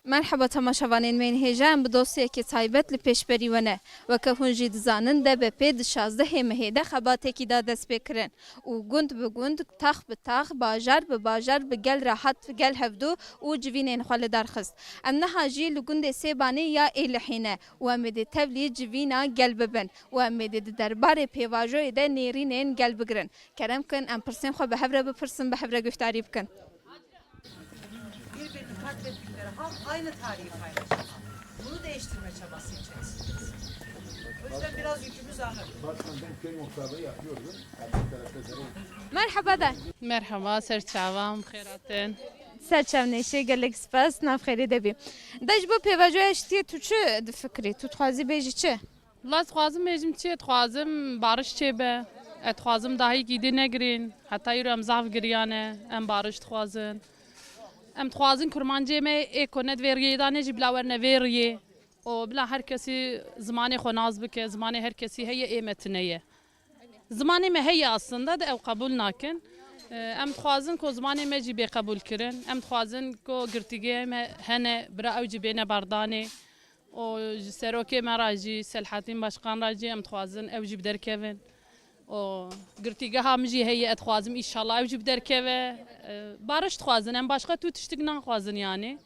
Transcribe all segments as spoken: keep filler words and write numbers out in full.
Merheba temaşevanên me yên hêja, em bi dosyekê taybet li pêşberî we ne. Weke hûn jî dizanin, D B P di şazdehê mehê de xebatekî da destpêkirin û gund bi gund, tax bi tax, bajar bi bajar bi gel re hat gel hevdû û civînên xwe li dar xist. Em niha jî li gundê Sêbanê ya Êlihê ne û em ê dê tevlî civîna gel bibin û em ê dê di derbarê pêvajoyê de nêrînên gel bigirin. Kerem kin, em pirsên xwe bi hev re bipirsin, bi hev re guhdarî bikin. Birbirini katlettikleri halk aynı tarihi paylaşıyor. Bunu değiştirme çabası içerisindeyiz. O yüzden biraz yükümüz ağır. Başkan, ben köy muhtarlığı yapıyorum. Karşı tarafta zerre. Merhaba da. Merhaba, ser çavan, xêratin. Ser çav neşe, gelek spas, nav xêrê de bî. Da ji bo pêvajoya aştiyê tu çi difikirî? Tu dixwazî bêjî çi? Wela ez dixwazim bêjim çi? Dixwazim bariş çêbe. Ez dixwazim dahiyekî dî negirîn. Heta îro em zaf giriyane. Em bariş dixwazin. Em dixwazin kurmancê me ê ku ne di vê riyê de ne jî bila werne vê riyê. Û bila her kesî zimanê xwe nas bike. Zimanê her kesî heye, ê me tune ye. Zimanê me heye aslında de ew qebûl nakin. Em dixwazin ku zimanê me jî bê qebûl kirin. Em dixwazin ku girtîgehê me hene, bira ew jî bêne berdanê. Û ji serokê me re jî, Selahattin Başkan re jî em dixwazin ew jî bi derkevin. Û girtîgeha min jî heye, ez dixwazim înşallah ew jî bi derkeve. E, bariş dixwazin, em başqa tu tiştik naxwazin yanî.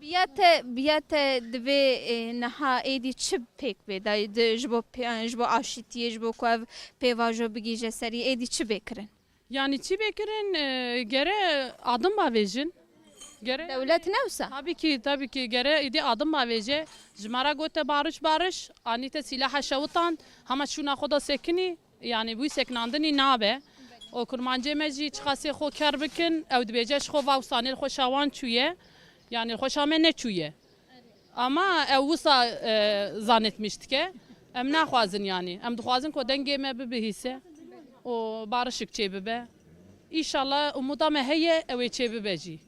Bi ya te, bi ya te divê, e, niha êdî çi pêk bê? Da, di, ji bo pê-, ji bo aşîtiyê, ji bo ku ev pêvajo bigihîje serî, êdî çi bê kirin? Yanî çi bê kirin, e, gere adim bavêjin. Gere Dewlet ne wisa? Tabii ki, tabii ki gere êdî adim bavêje. Ji me re gote barış barış, anî te sîlaha şewitan, hema şûna xwe da sekinî, yanî wî sekinandinî nabe. Û kurmancê me jî çiqasê xwe ker bikin, ew dibêje ji xwe va wisa nê li xweşa wan çûye, yanî li xweşa me neçûye. Ama ew wisa, e, zanetmiş dike. Em naxwazin yanî. Em dixwazin ku dengê me bibihîse û barişik çêbibe. Înşallah umuda me heye ew ê çêbibe jî.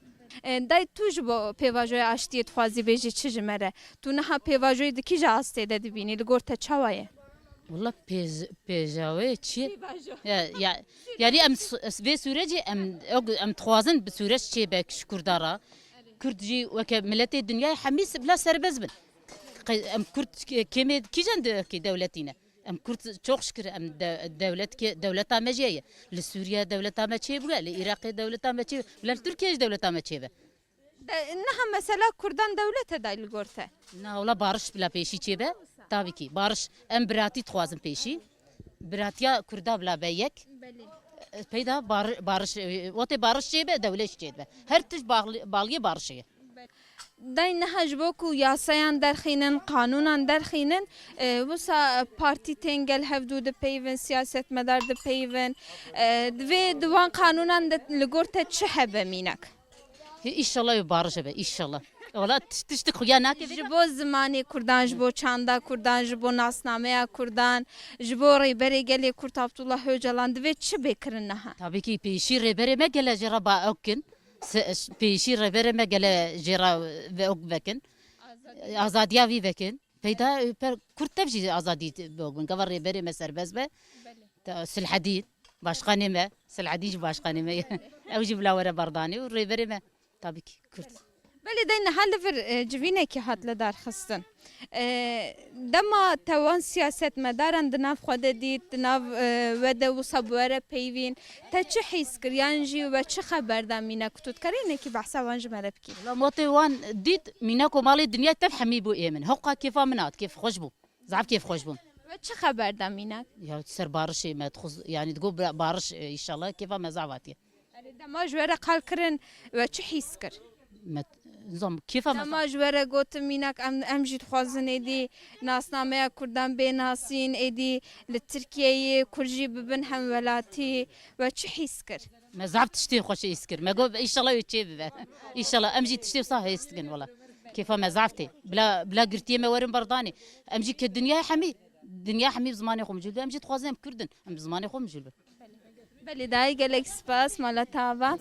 E, dayê tu ji bo pêvajoya aştiyê dixwazî bêjî çi ji me re? Tu niha pêvajoyê di kîja astê de dibînî? Li gor te çawa ye? Wela pêj-, pêjawê çi? Pêvajo. Ya, ya, yanî em s-, s-, vê sûrecê em, em dixwazin bi sûreç çêbe ji Kurda re. Kurd jî weke miletê dinyayê hemî bila serbest bin. Qe-, em Kurd ke-, kêmê kîjan de-, kî dewletî ne? Em Kurd çok şükür em de-, dewlet ke-, dewleta me jî heye. Li Sûriye dewleta me çêbûye, li Iraqê dewleta me çêbûye, li Tirkiye jî dewleta me çêbe. De, niha mesela Kurdan dewlet e dayê li gor te? Na, wela barış bila pêşî çêbe. Tabii ki barış. Em biratî dixwazin pêşî. Biratiya Kurda bila be yek. Belê. E, peyda bar-, barış, e, wextê barış çêbe, dewlet çêbe. Her tişt bağlı, bağliyê barışê ye. Dayê niha ji bo ku yasayan derxînin, qanûnan derxînin, e, wisa partî tên gel hevdû dipeyivin, siyasetmedar dipeyivin. E, divê di wan qanûnan de li gor te çi hebe mînak? Hê, înşallah wê barış hebe, înşallah. Wela tiş-, tiştik xuya nake. Ji bo zimanê Kurdan, ji bo çanda Kurdan, ji bo nasnameya Kurdan, ji bo Rêberê Gelê Kurd Abdullah Öcalan divê çi bê kirin niha? Tabii ki pêşî Rêberê me gele jê re ba ew kin. Se-, pêşî Rêberê me gele jê re ve ok vekin. Azadiya vî vekin. Peyda, e, per Kurd tev jî azadî te-, bibin. Gava Rêberê me serbest be. Belê. Te-, Silhedîn, başkanê me. Silhedîn jî başkanê me ye. Ew jî bila were berdanê û Rêberê me. Tabii ki Kurd. Belê dayê niha li vir, e, civînekî hat li dar xistin. E, dema te wan siyasetmedaran di nav xwe de dît, di nav, e, we de wisa bi we re peyvîn, te çi hîs kir? Yan jî we çi xeber da mîna ku tu dikarî hinekî behsa wan ji me re bikî? Wela motê wan dît, mînak û malê dinyayê tev hemî bû ê min. Hewqa kêfa min hat, kêfxweş bûm. Zaf kêfxweş bûm. We çi xeber da mînak? Ya ser barişê me dixwaz, yanî digot bira-, bariş, e, înşallah kêfa me zaf hatiye. Erê, dema ji we re qal kirin, we çi hîs kir? Me, nizam, kêfa me zaf. Dema ji we re gotin mînak em, em jî dixwazin êdî nasnameya Kurdan bê nasîn, êdî li Tirkiyeyê Kurd jî bibin hemwelatî, we çi hîs kir? Me zaf tiştê xweş hîs kir. Me got, înşallah wê çê bibe. Înşallah. Em jî tiştê wisa hîs dikin, wela. Kêfa me zaf tê. Bila, bila girtiyê me werin berdanê. Em jî ke dinyayê hemî, dinya hemî bi zimanê xwe mijûl be. Em jî dixwazin em Kurd in. Em bi zimanê xwe mijûl bin. Belê dayê, gelek spas, mala te ava.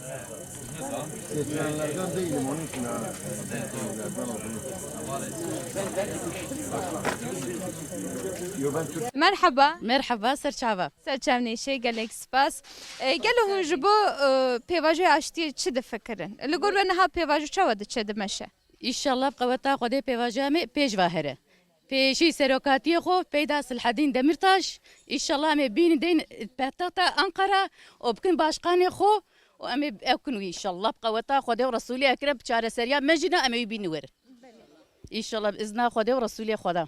Merhaba. Merhaba, serçava. Serçavnêşê, gelek spas. E, gelo hûn ji bo, e, pêvajoya aştiyê çi difikirin? Li gor we niha pêvajo çawa diçe, dimeşe? Înşallah bi qeweta Xwedê pêvajoya me pêş ve here. Pêşî serokatiyê xwe peyda Silhedîn Demirtaş, înşallah em ê bînin deyn paytexta Ankara û bikin başkanê xwe û em ê ew kin wî înşallah bi qeweta Xwedê û Resûlê Ekrem bi çareseriya me jî ne em ê wî bînin werin. Înşallah bi izna Xwedê û Resûlê Xweda.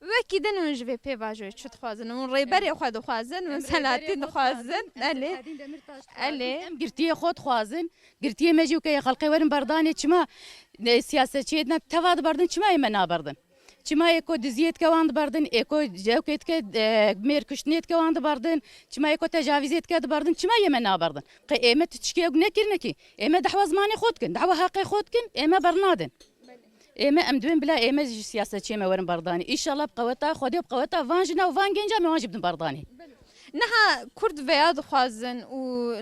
Wekî din hûn ji vê pêvajoyê çi dixwazin? Hûn rêberê xwe dixwazin, hûn Em rêberê Selahattin xwe dixwazin. Dixwazin, Em Elê. Silhedîn Demirtaş Elê. Dixwazin. Em girtiyê xwe dixwazin. Girtiyê me jî weke yê xelqê werin berdanê çima, e, siyasetçiyê din teva diberdin, çima ê me naberdin? Çima ê ku diziyê dike wan diberdin, ê ku cewkê dike, e, mêr kuştinê dike wan diberdin, çima ê ku tecavîzê dike diberdin, çima yê me naberdin? Qey ê me tu tişkê ew nekirine kî. Ê me dehwa zimanê xwe dikin, dehwa heqê xwe dikin, ê me bernadin. Ê me em dibin bila ê me ji siyasetçiyê me werin berdanê. Înşallah bi qeweta Xwedê û bi qeweta van jina û van genca me wan jî bidin berdanê. Niha Kurd veya dixwazin û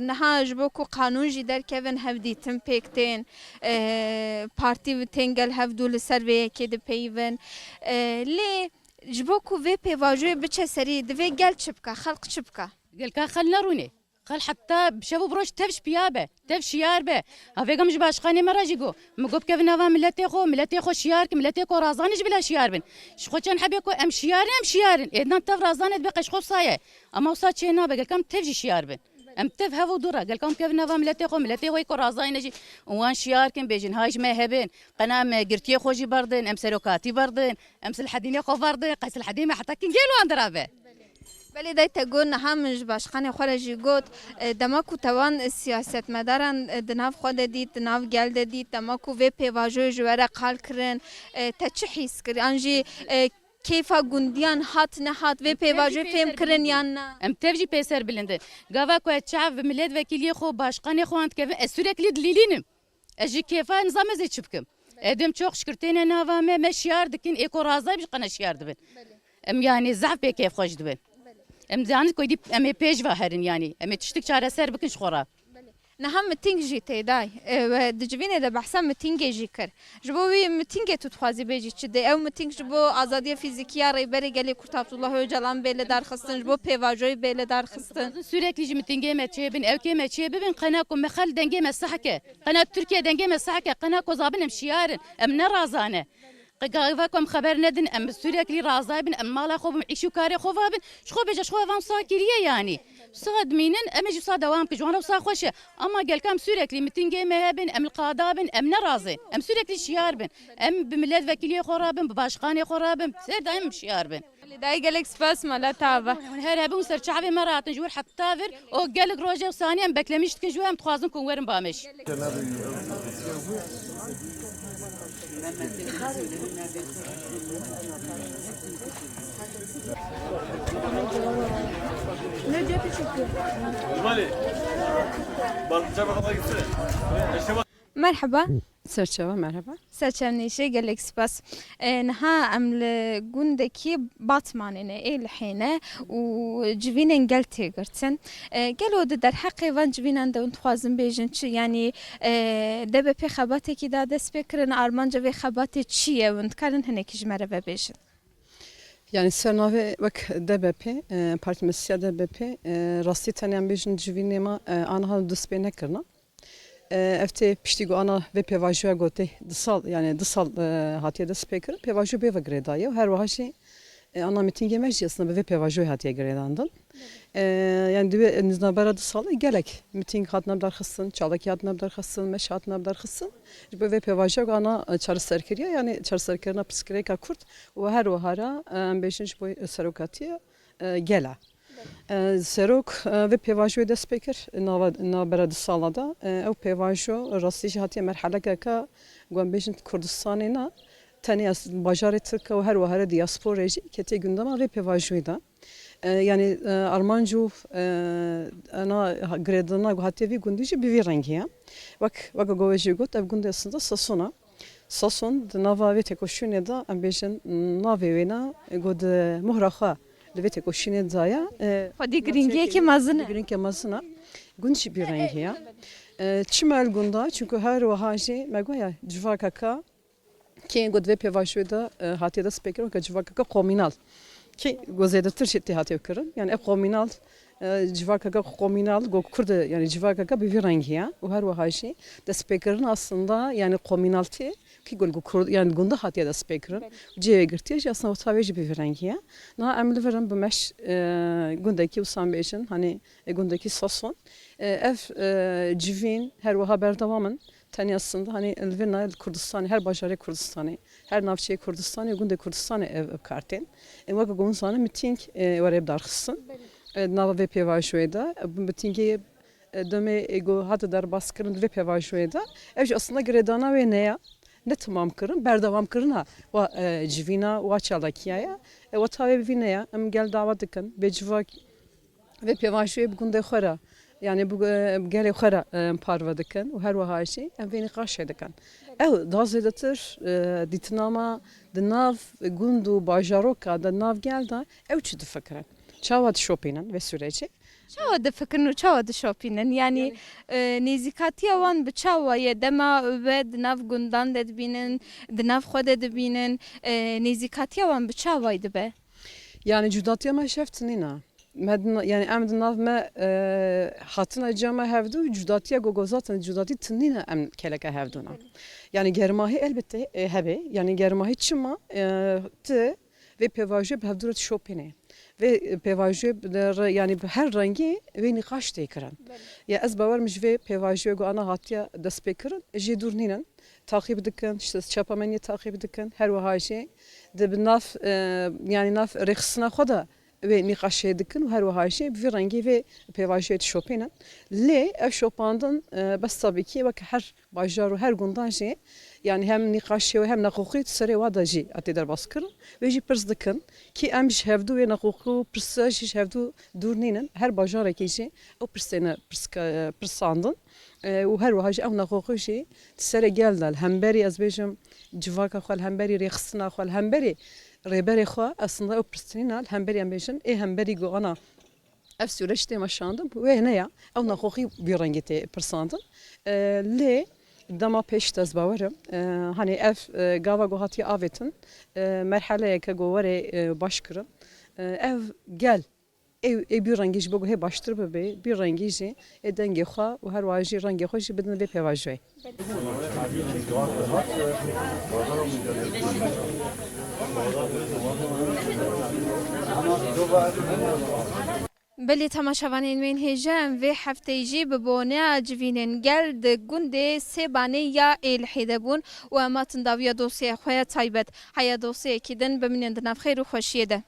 niha ji bo ku qanûn jî derkevin hevdîtin pêk tên, e, partî tên gel hevdû li ser vê yekê dipeyivin. E, lê ji bo ku vê pêvajoyê biçe serî divê gel çi bike, xelq çi bike? Gelka xel nerûnê. Xel heta bi şev û bi roj tev ji piya be, tev şiyar be. Ha vêga min ji başkanê me re jî got. Min got bikevin nava miletê xwe, miletê xwe şiyar kin, miletê ku razanî ji bila şiyar bin. Ji xwe çend hebê ku em şiyar in, em şiyar in. Êdnan tev razanê dibe qey ji xwe wisa ye. Ama wisa çê nabe, gelka em tev jî şiyar bin. Em tev hev û dû re, gelka em bikevin nava miletê xwe, miletê xwe ku razayî ne jî û wan şiyar kin, bêjin hay ji me hebin. Qena em girtiyê xwe jî berdin, em serokatî berdin, em Silhedînê xwe berdin, qey Silhedîn me heta kin gel wan dirabe. Belê dayê, te got niha min ji başkanê xwe re jî got, e, dema ku te wan siyasetmedaran, e, di nav xwe de dît, di nav gel de dît, dema ku vê pêvajoyê ji we re qal kirin, e, te çi hîs kir? An jî, e, kêfa gundiyan hat nehat vê pêvajoyê fêm kirin yan na? Em tev jî pêser bilind in. Gava ku ez çav bi miletvekiliyê xwe, başkanê xwe wan dikevin, ez sürekli dilîlînim. Ez ji kêfa nizam ez ê çi bikim. Ê dem çok şükür têne nava me, me şiyar dikin, ê ku razay bi qene şiyar dibin. Em yani zaf pê kêfxweş dibin. Em zanin ku dî em ê pêş ve herin yani. Em ê tiştik çareser bikin ji xwe re. Niha miting jî tê dayê. E, we di civînê de behsa mitingê jî kir. Ji bo wî mitingê tu dixwazî bêjî çi dê? Ew miting ji bo azadiya fîzîkî ya Rêberê Gelê Kurd Abdullah Ocalan bê lidarxistin, ji bo pêvajoyê bê lidarxistin. Sürekli ji mitingê me çêbin, ewkê me çêbibin, qena ku me xel dengê me sehke. Qena Tirkiye dengê me sehke, qena ku zabin em şiyar in, em ne razane. Qe gava ku em xeber nedin, em sürekli razay bin, em mala xwe bin, îş û karê xwe va bin, ji xwe bêje, ji xwe van wisa kiriye yanî. Wisa dimînin, em ê jî wisa dewam bikin, ji wan re wisa xweş e. Ama gelka em sürekli mitingê me hebin, em li qada bin, em ne razê. Em sürekli şiyar bin. Em bi miletvekiliyê xwe re bin, bi başkanê xwe re bin, her daim em şiyar bin. Dayê gelek spas, mala te ava. Hûn her hebûn ser çavê me rahatin ji wir heta vir û gelek rojê û saniye em beklemiş dikin ji we, em dixwazin ku werin bamêş. Merhaba. Serçava, merhaba. Serçavnêşê, gelek spas. E, niha em li gundekî Batmanê ne, ê li hêne û civînên gel tê girtin. E, gelo di derheqê van civînan de hûn dixwazin bêjin çi? Yanî, e, D B P xebatekî da dest pê kirin, armanca vê xebatê çi ye? Hûn dikarin hinekî ji me re vebêjin? Yani ser navê wek D B P, e, Partî Mesîha D B P, e, rastî tenê em bêjin civînê me, e, aniha dest pê nekirina. E, ev tê piştî ku ana vê pêvajoya gotê du sal, yani du sal, e, hatiye dest pê kirin, pêvajo bê ve girêdayî ye û her wiha jî, e, ana mîtîngê me jî aslında bi vê pêvajoyê hatiye girêdandin. E, yani di wê, e, navbera du salê gelek mîtîng hatine bidarxistin, çalakî hatine bidarxistin, meş hatine bidarxistin. Ji bo vê pêvajoya ku ana, e, çareser kiriye, yani çareserkirina pirsgirêka Kurd û her wiha re, e, em bêjin ji bo serokatiya, e, gel e. E, serok, e, vê pêvajoyê dest pê kir, nava, navbera du sala de. E, ew pêvajo rastî jî hatiye merhelekeke, ku em bêjin Kurdistanê ne, tenê ez bajarê Tirk û her wiha re diasporê jî ketiye gundema vê pêvajoyê de. E, yani, e, armanc û, e, ana girêdana ku hatiye vî gundî jî bi vî rengî ye. Wek, wek ku we jî got, ev gundê aslında Sason e. Sason di nava vê têkoşînê de, em bêjin, navê wê ne, ku di mohra xwe li vê têkoşînê daye, e, Xwedî giringiyekî mezin e. Giringiyekî mezin e. Gund jî bîrengî ye. E, çima li gunda? Çunku her wiha jî me goya civakeke kê got vê pêvajoyê de, e, hatiye destpêkirin, weke civakeke komînal. Kê got zêdetir jî tê hatiye kirin. Yani ev komînal, e, civakeke komînal, got Kurd, yani civakeke bi vî rengî ye. Û her wiha jî destpêkirin aslında, yani komînaltî, kê got, got Kurd, yani gunda hatiye destpêkirin. Cihê girtiye jî aslında weta wê jî bi vî rengî ye. Niha em li vir in bi meş, e, gundekî wisa bêjin, hani, e, gundekî Sason. E, ev, e, civîn her wiha berdewam in. Tenê aslında, hani, li vir nayê li Kurdistanê, her bajarê Kurdistanê, her navçeyê Kurdistanê, gundê Kurdistanê ev, ev kar tên. E, weke ku hûn zanin, mitîng, e, were bidarxistin. E, di nava vê pêvajoyê de, e, mitîngê, e, demê, e, ku hate derbaskirin di vê pêvajoyê de, ev jî aslında girêdana wê ne ya, ne temam kirin, berdewam kirina wa, e, civîna, wa çalakiya ye. E, weta wê bi vî ne ya, em gel dawa dikin, bê civak, vê pêvajoyê bi gundê xwe re, yani bi, bi gelê xwe re, em parve dikin û her wiha jî em vê nîqaşê dikin. Ew da zêdetir, e, dîtina me di nav gund û bajaroka de, nav gel de ew çi difikirin? Çawa dişopînin vê sûrecê? Çawa difikirin û çawa dişopînin? Yani, e, nêzîkatiya wan bi çawa ye? Dema we di nav gundan de dibînin, di nav xwe de dibînin, e, nêzîkatiya wan bi çawayî dibe? Yani cudatiya me ji hev tinîna. Me di na-, yani em di nav me, e, hatina cema hevdû, cudatiya gogozatin, cudatî tinîna em keleke hevdûna. Yani germahî elbette, e, hebe. Yani germahî çima, e, ti vê pêvajoyê bi hevdû re dişopîne. Vê pêvajoyê bi re-, yani bi her rengî vê nîqaş tê kirin. Ya ez bawer im ji vê pêvajoyê ku ana hatiye destpêkirin, jê dûr nînin. Taqîb dikin, işte çapemeniyê taqîb dikin, her wiha jî di bi nav, e, yani nav rêxistina xwe de vê nîqaşê dikin û her wiha jî bi vî rengî vê pêvajoyê dişopînin. Lê ev şopandin, e, bes tabii ki weke her bajar û her gundan jî, yani hem nîqaşê û hem nexoxî di serê wa de jî hatê derbas kirin. Wê jî pirs dikin ki em ji hevdû wê nexoxî û pirsa jî ji hevdû dûr nînin. Her bajarekî jî ew pirsêne pirska-, pirsandin. E, û her wiha jî ew nexoxî jî di serê gel de li hemberî, ez bêjim, civaka xwe, li hemberî rêxistina xwe, li hemberî rêberê xwe, aslında ew pirsîna li hemberî em bêjin, ê hemberî ku ana ev sûreç tê meşandin, wê ne ya, ew nexoxî vî rengî tê pirsandin. E, lê dema pêş de ez bawer im, e, hani ev, e, gava ku hatiye avêtin, e, merheleyeke ku were, e, baş kirin. E, ev gel, ê, ê bî rengî ji bo ku hê baştir bibe, bî rengî jî ê dengê xwe û her wiha jî rengê xwe jî bidin vê pêvajoyê. Belê temaşevanên wên hêja, em vê hefteyê jî bi boneya civînên gel di gundê Sêbanê ya Êlihê de bûn û em hatin dawiya dosyaya xwe ya taybet. Heya dosyayekî din bimînin di nav xêr û xweşiyê de.